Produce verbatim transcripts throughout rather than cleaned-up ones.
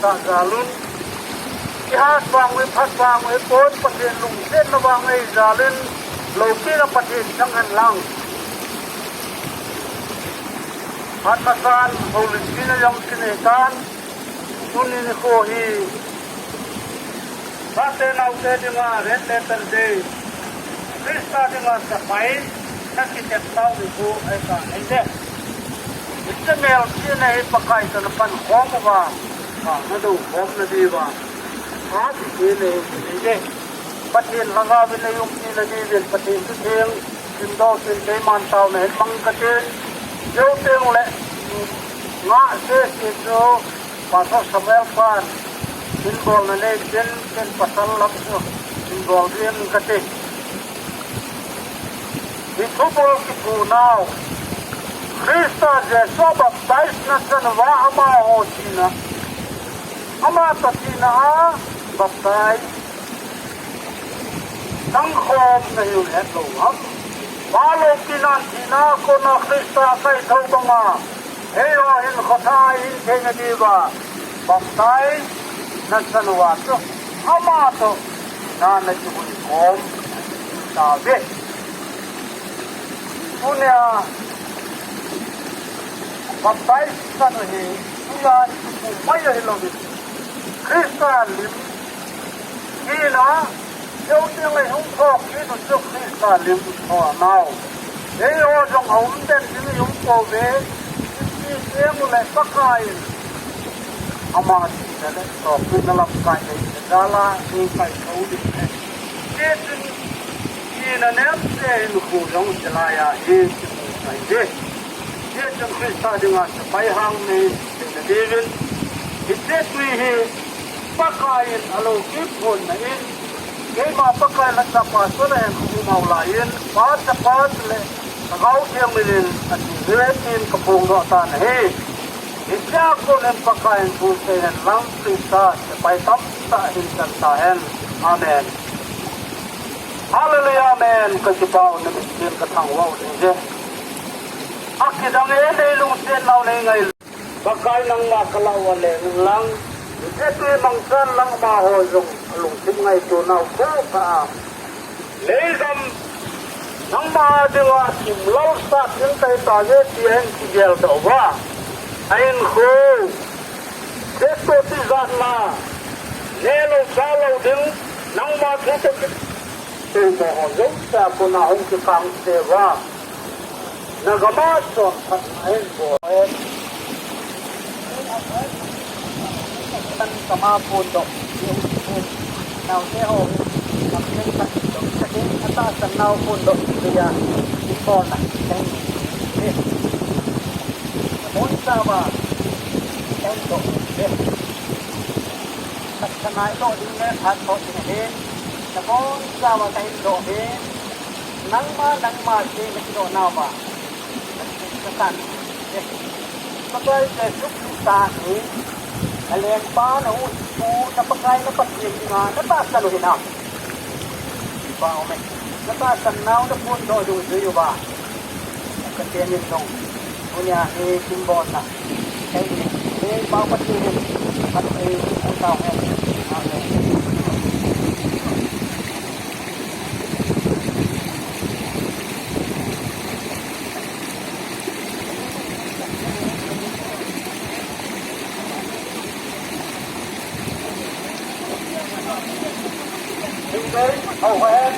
Sa jalun, ihat vang, iphat vang, ipon Pathen lungsetna vang ei jalun, loupina Pathen chang hen lang. Phat masan, houlimpi na jong kinei tan, tuni nikho hi, Chate naote dinga Red Letter Day, Christa dinga sepai na kitep tau nikho ahi tan ahi. Hiche melchihna hi Pakai toh na pankhom uva, na dou khom na diuva, a ti ti nei ti nei. Pathen lhagao vin na um ti na diuvin Pathen thutheng simdoh in keiman taona hin mang kate. Jou teng le ngah sese chu Pastor Samuel pan hinbolna nei tin, tin pasal lam chu hinbol ding kate. Hi thubol kipu nau, Christa Jesu baptize na chan uva amaho thina, ama toh thina a baptize tangkhom na hiu hetlou ham? Palo kinan thina kona Christa kaithou banga, eiho hin khotha hin theina diuva baptize na chan uva chu, ama toh thina na kivui khom tauve. Tunia baptize chan u hi, tuia ikipu mai ahilouvin, Christa lim hina, jou teng le hung thokit u chu Christa lim tho nau. Eiho jong aum den ding i um pouve, ipi teng ule Pakai in ama thina le thokitna lamkai nei jal a, nei kaithou ding ahi. Hichun thina nemse hinkho jong hilai a hi kimu ahi. Hichun Christa dinga sepai hang nei theina diuvin, hiche tui hi Pakai in aloupina in, keima Pakai lhachapa chu nahen u mau laiyin, Pa, Chapa le Lhagao Theng minin ati uve tin kaphongdoh tan ahi. Hichea konin Pakai in thu seihen lang, Christa sepai tamtah hin chan tahen. Amen. Hallelujah, amen. Kakipah u, namit in kathangvah u ding ahi. Akidang e, nei lungset nau nei ngai. Pakai nangma kalah uva leng in lang, hiche tui mangchan lang amaho jong alungthim ngaito nau kho kha a. Leigam nangma dinga thim lal sat ding kahitai ve tia hin kigeldoh uva, ahinkho, Jesu tijatna, neh lou chah lou ding, nangma thu toh kitoh mo ho jouse a kona hung kikangse uva, nagam a chonphatna ahin bol hen. Tahsan kama phondoh, naote ho, lamlen khat doh, tahsan nau phondoh, tia, ibolna, nabonchauva, tahsan doh, tahsan naidoh ding le phat doh ding ahi, nabonchauva kahin doh ahi, nangma, nangma, ti nakidoh nauva. Katan. Pakai Jesu Christa hi, nalengpa, nahuhhingpu, na Pakai, na Pathen dinga, natahsan u hinam? Ba amen. Natahsan nau naphondoh jing uva. Pathen in jong, tunia hi thimbolna. Ei, ei, Pathen in, Pathen in, Pathen in, Amen.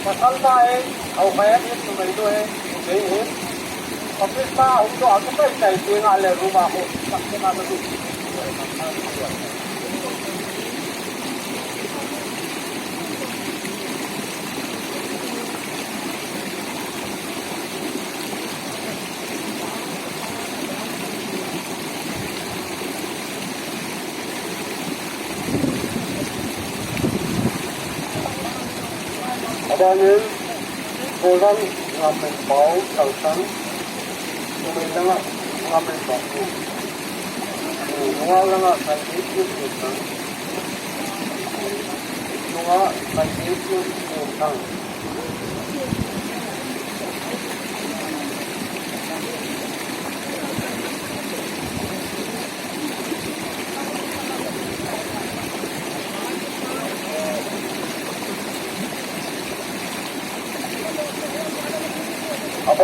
Pasal pa e, au kaya ni numei lo e, numei e. Office ma, au to, au to, kai, kai, kai, nga le, room a ko, sakte ma, ko. Abanin, Golang ngamen pau, sang sang, Golang ngamen pau. Golang ngamen pau, sang sang. Nunga, nunga, nunga.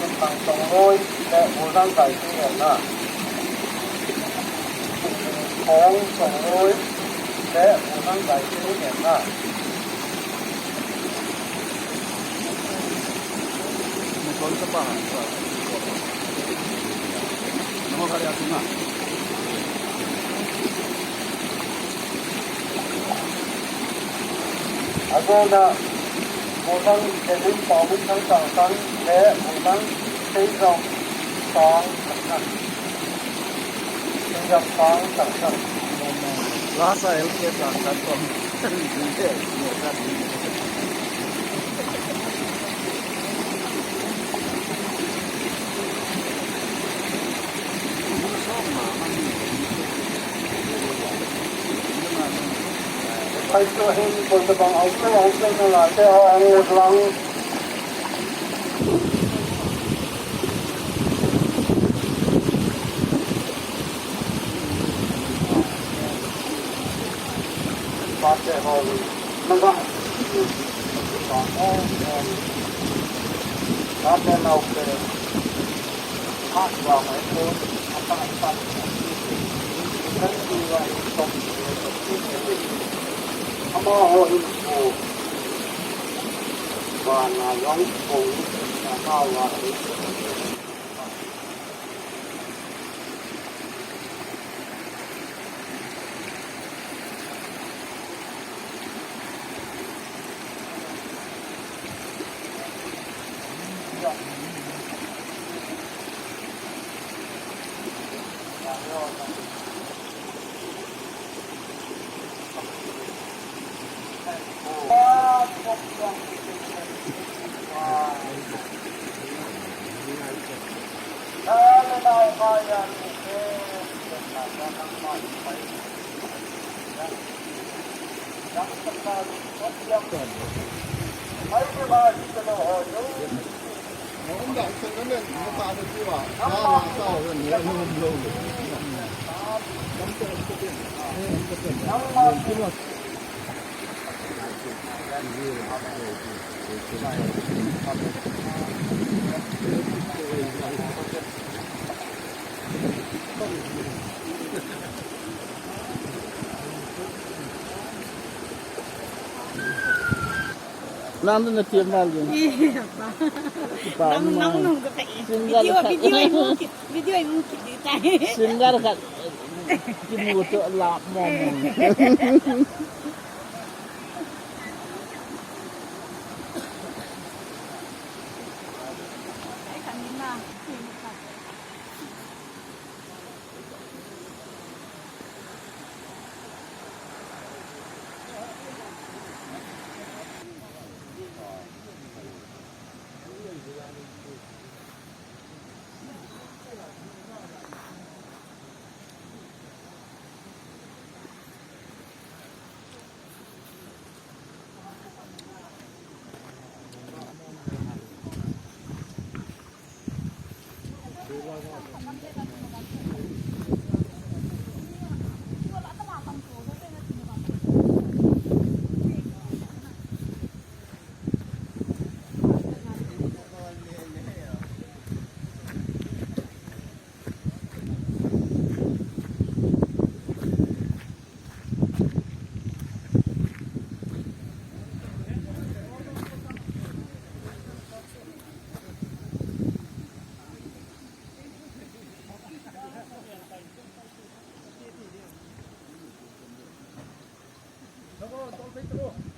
Minthang Chongloi le Golhang Gaising Henna. Thong Chongloi le Golhang Gaising Henna. Ajona, Golhang Kevin Paominthang Changsan le Golhang Seijam Sang Changsan. Seijam Sang Changsan. Lasa L K Changsan ko. Pai tu hin, koi tabang au tu, au tu na la te, au ang lang. Pate ho, naga. Pate nau ke. Nang na tiam mal jeng. Iya, pa. Pa nang, nang, nang ka kai. Single video, ka. Video ai mu ki, video ai mu ki di tai. Single ka. Kimu to la mo mo. Tolpei tro.